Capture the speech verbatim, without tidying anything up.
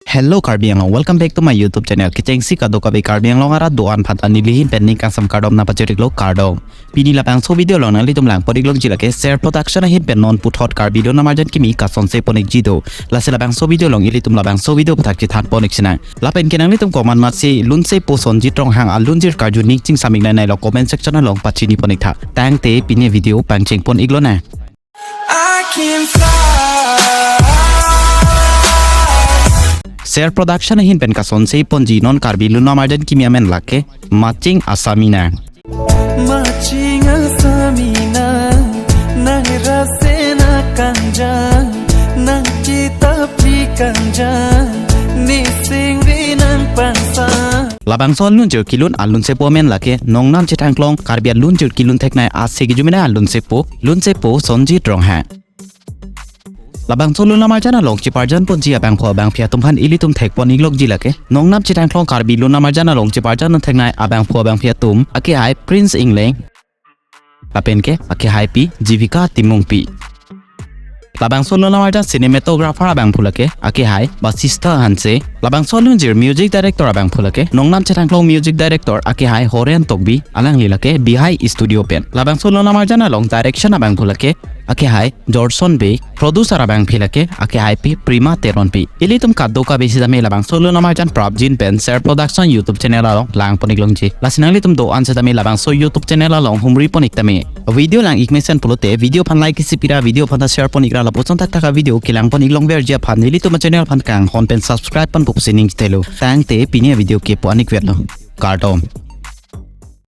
Hello Karbi Anglong, welcome back to my YouTube channel. Kechengsi kadokave Karbi Anglong arat do-an aphan ta neli ahin pen ning kangsam kardom nangpachiriklo, kardom. Pini labangso video along nanglitum langpon-iklongji lake Ser Production ahin pen non puthot Karbi Lun Amarjan Kimi kasonse pon-ikji do. Lasi labangso video along ilitum labangso video aputhak chethanpon-ik sinang. Lapen ke nanglitum komat matsi lunsepo Sonjit Ronghang alunjir karju ning chingsam-ik nai nai lo, comment section along pachinipon-iktha. Tangte pini video pangchengpon-iklonang. I can fly. Ser Production ahin pen kasonse ponji non Karbi Lun Amarjan Kimi amen lake Maching Asami Nang. Maching Asami Nang, nang rasena kangjang, nang chitapli kangjang, nising ri nang pangsa. Labangso alunjir kelun alunsepo amen lake Nongnam Chethangklong, Karbi alunjir kelun theknei ase kejumena alunsepo, lunsepo Sonjit Ronghang. Labangso Lun Amarjan along cheparjan ponji abangphu abangphi atum aphan ilitum thekpon-iklongji lake Nongnam Chethangklong Karbi Lun Amarjan along cheparjan theknei abangphu abangphi atum, akehai Prince Engleng, lapen ke akehaipi Jivika Timungpi. Labangso Lun Amarjan cinematographer abangphu lake akehai Basista Hanse. Labangso alunjir music director abangphu lake Nongnam Chethangklong music director akehai Horen Tokbi, alangli lake Bihai Studio pen. Labangso Lun Amarjan along direction abangphu lake akehai Jorson Bey, producer abangpi lake akehaipi Prima Teronpi. Ilitum kadokave sitame labangso Lun Amarjan prapjin pen Ser Production YouTube channel along langpon-iklongji. Lasi nanglitum do-an sitame labangso YouTube channel along humripon-iktame. Video lang-ik mesen pulote video aphan like isi pira, video aphan ta share pon-ikra, lapuson thakthak avideo kelangpon-iklongverji aphan nelitum achannel aphan kanghon pen subscribe ponpo pusi ning chethelo. Tangte pini avideo kepu-an-ikvetlo. Kardom.